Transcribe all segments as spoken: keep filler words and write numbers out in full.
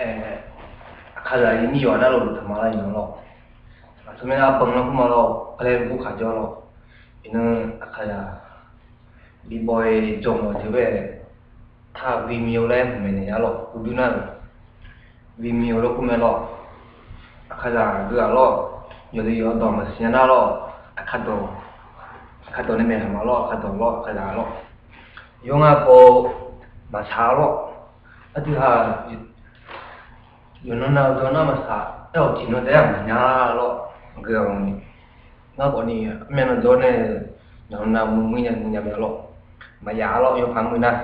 Aer, aqkaqzaq-iq miryawq nar luf taqma lar iqnan lawr. Aqteu mirnae arbanq nar kur ma lawr, arlaer luf kur kaq jawr lawr. Iqnan aqkaqzaq bi baw-i jawrmawf jeq bae, taq bi myo laer maeqnaeq nya lawr. Uqduq nar-euq bi myo lawr kur mae lawr. Aqkaqzaq geu-aq lawr, yawqdui yawqdawq maqsiq nya nar lawr, aqkaqdawq, aqkaqdawq nae maeqnaeq ma lawr, aqkaqdawq lawr, aqkaqzaq lawr. Yawr ngar baw-eu maqsaq lawr. Aqdui ha yawqnan nav-eu dawr nar maqsaq, aer-awq tiqnan taef-aer maqnya lawr. Aqgeu-aq ni, ngar khawf ni armyav nan dawr nae, yawqnan nav muiq muiq nya muiq nya mae lawr. Maqya lawr, yawkaq muiq nar.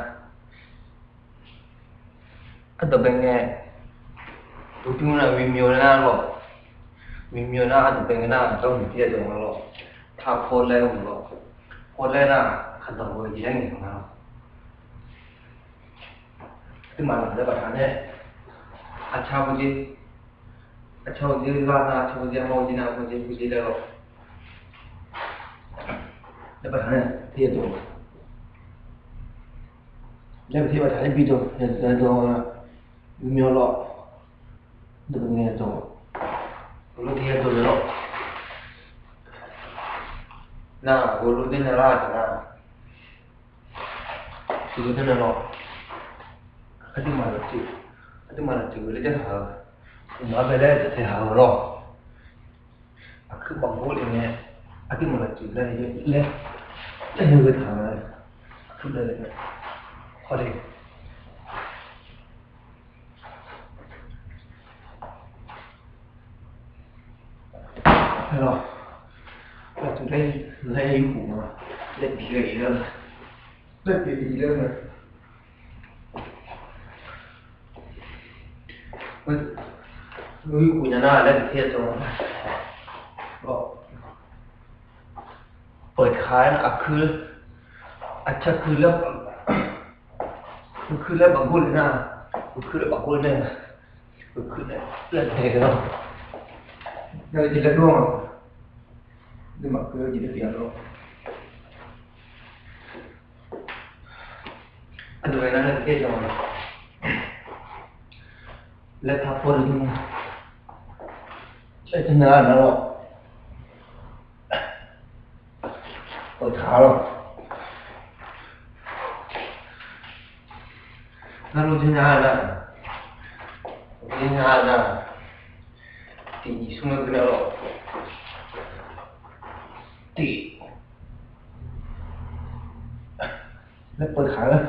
Ardawq bae ngae, uqduq nar bi myo nar lawr. Bi myo nar ardawq bae ngae nar dawrhuiq tir-aer jawr nga lawr. Taq paw laer-eu lawr. Paw laer nar, aqkaqdawq-eu jeq laer ngaeq nga lawr. Aqduimaf laf laer baqda nae, aqcar hawjeq, aqcar hawjeq lar nar, aqcar hawjeq armawr hawjeq nar, hawjeq hawjeq laer lawr. Laer baqda nae, tir-aer jawr laer baqda nae bi jawr, yadawq-a, myo lawr. Aqdui ngae jawr, ghawqlor tir-aer jawr le lawr. Nar ghawqlor tir nya lar taq nar, tiqghaq tir nya lawr. Aqduimaf laftuq, aqduimaf laftuq laer jarhaq-eu, uqma bae laer taeqtaeq haq-eu lawr. Aqkuir bafgor le ngae, aqduimaf laftuq laer, laer, laer yawghae taq-a. Aqkuir laer le ngae, hawle. Lawr, laftuq laer, laer yurkhof ma, laer bi ghae-ir lar, laer bi ghae-ir lar-eu ma. Yurkhof nya nar laer bi tir-aer jawr-a. Lawr, peuq taq-aer nar aqkuir, aqcar kuir laer, uqkuir laer bafgor le nar, uqkuir laer bafgor le nar, uqkuir laer, laer dae-eu nar, nar jeq laer dawr-a. Aqduimaf keuv-eu jeq laer pyeuf-a lawr. Aqdui ghae nar laer bi tir-aer jawr-a. Laer taq paw le nar, laer taq nar nar lawr. Peuq taq lawr. Nar lawr, jir nya nar, jir nya nar, tiq nyiq smr-aer gui nar lawr. Tiq, laer peuq taq-aer.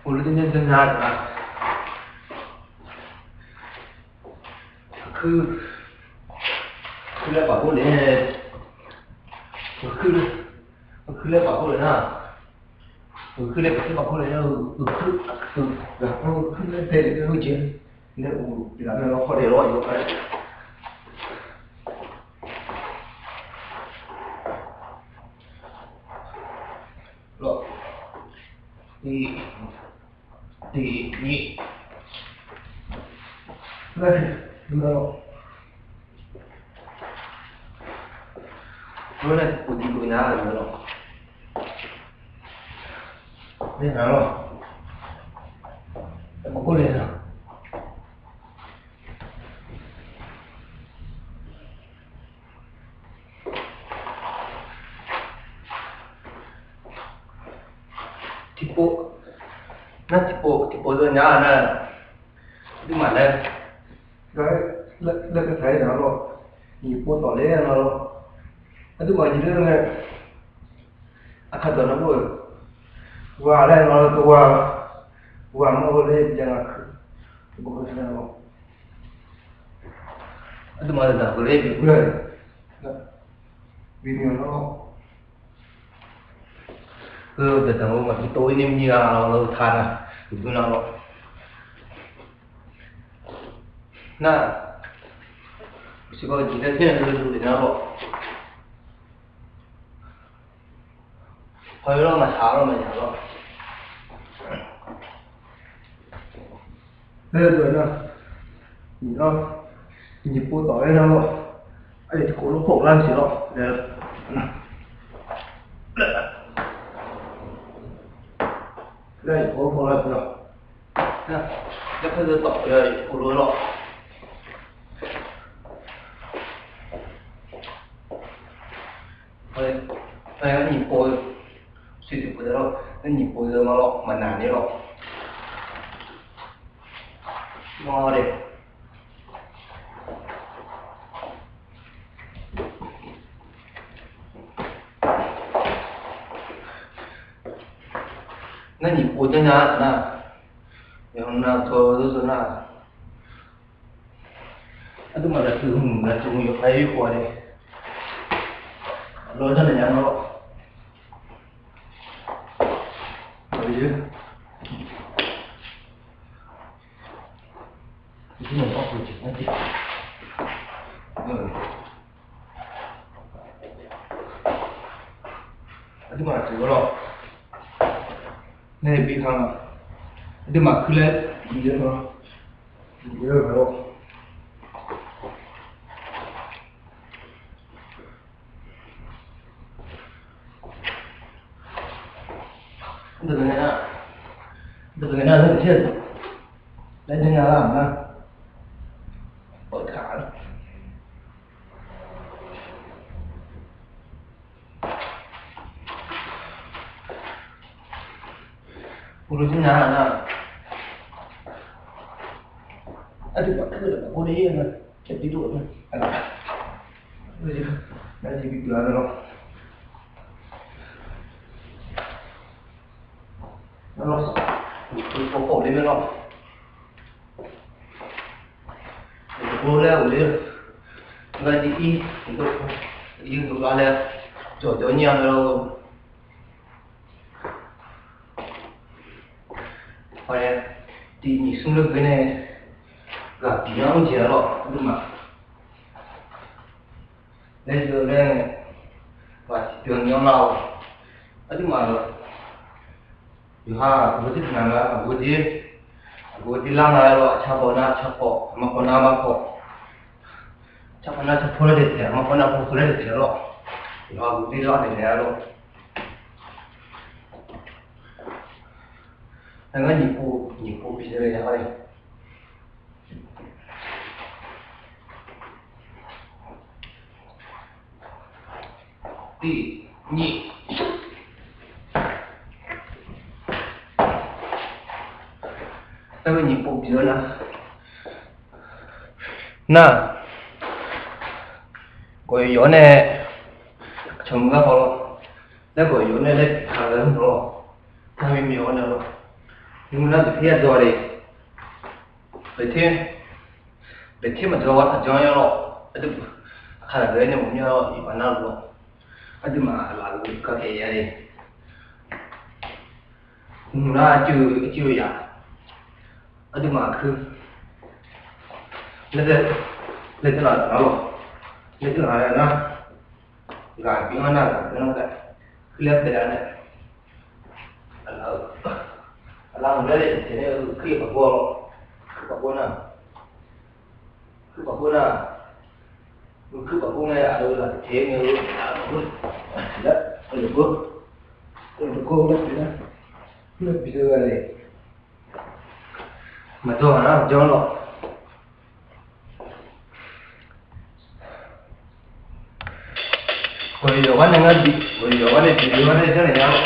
Uqlor janrnya janrnya taq-a. Aqkuir, aqkuir laer bafgor le, aqkuir, aqkuir laer bafgor le nar, aqkuir laer bafgor le nar, aqkuir, aqkuir laer bae le nar, heujeq nae uqlaf nae lawr hawdaef lawr yawkhav-aer lawr, tiq, tiq, nyiq, laer, lawr nae uqduq dov nya-a lawr, nae nar lawr, aqgor le nar. Tiqpov, nar tiqpov, tiqpov dov nya-a nar, aqduimaf laer, laer, laer taq-aer nar lawr, nyiq pov tawf ler nar lawr, aqduimaf nyiq ler nae, aqkar dawq nar mr-euq, ghaq laer nar lawr, ghaq, ghaq mr-eu ler jav nga, aqduimaf daqdaq-eu ler bi ghoe-a, bi myanr nar lawr. Heu daqdaq-eu maqbi tov-ir ni mya-a laer taq nar, uqduq nar lawr. Nar, siqbaw jeq tae tser-a luf le nar lawr. Haw-ir lawr, maqsaq lawr, maqya lawr. Heu dawq nar, nyiq nar, nyiq pov tawf-aer nar lawr. Aqyawf tiqkawv lof pov lar siq lawr. Laer, Nar iqpov-anr baw lar-eu lawr. Nar, yarkar deuq tawf-eu iqpov lof-aer lawr. Nar nyiq pov-eu, siq tiq pov-eu lawr, nar nyiq pov-eu ma lawr, maqnaq ni lawr. Mawr de. Nar nyiq pov janr nya-a nar, yawqnan tawv-eu zeur nar, aqduimaf lafseuq hmq lafseuq hmq yawqha-ir khof-a de. Lawr janrnaeq nya ma lawr. Aqduimaf lafseuq-a lawr, nae bi kar nga. Aqduimaf kuir laer bi-eu ma, bi-eu ma lawr. Deuq ngae nar, deuq ngae nar, laer janr nya lar nar, awr taq-a. Uqloq janr nya nar, aqduimaf kuir-eu lafkhoer nae-ir nar, caev bi dov-eu nar, nar bi dov-a lawr. Nar lawr, uqkhof khof le mae lawr. Uqkhof laer uqle, ngar jir ir, ir dovlar laer, jawqjawr nyir-a mae lawr. Hawnae, tiq nyiq smr lor geur nae, ghaq bi-anr jeq-a lawr, aqduimaf laer jov laer, ghaq tiqbyan ni-anr lar-awq. Aqduimaf, yawqha aqgeu jir taq nga, aqgeu jir, aqgeu jir lar nga-aer lawr, aqcar paw nar aqcar paw, aqma paw nar aqma paw, aqcar paw nar aqcar paw laer daeftaeq, aqma paw nar aqma paw laer daeftaeq-a lawr. Yawqha aqgeu jir lar daeftaeq-a lawr. Ngar nyiq pov, nyiq pov bi zeu-a le. Tiq, nyiq. Ngar nyiq pov bi zeu nar, nar, gawq yawf-awr nae, cawq meuq gar haw lawr. Nar gawq yawf-awr nae laer taq-eu lawr. Taq-eu myaeq-awr nae lawr. Nymr nar dawqter yadzaw le. Dawqter, dawqter maqdzaw-a taqjanr-a lawr. Aqduimaf, aqkar lafghae nae maqmr-a lawr, iqbax nar luf-awr. Aqduimaf lafghae kar taef ya-e. Nymr nar aqcuiv, aqcuiv yaf. Aqduimaf aqkuir laer, laer teular nar lawr. Laer teular nar, ghaq bi-anr nar ghaq bi-anr nar, kuir laer bae lar nae, aqlaf-euq laer le taeq nae-eu kuir paq gor-a lawr. Kuir paq gor nar, kuir paq gor nar, kuir paq gor ngae aqlaf-euq laf taeq ngae-eu aqlaf-euq, aqlaf-euq gor, aqlaf-euq gor laer taeq nar, kuir laer bi zeu ghae le. Maqdawr-aq nar janr lawr. Gawq yawf gar nae ngar bi, gawq yawf gar nae bi, yawf gar nae janrnaeq nya lawr.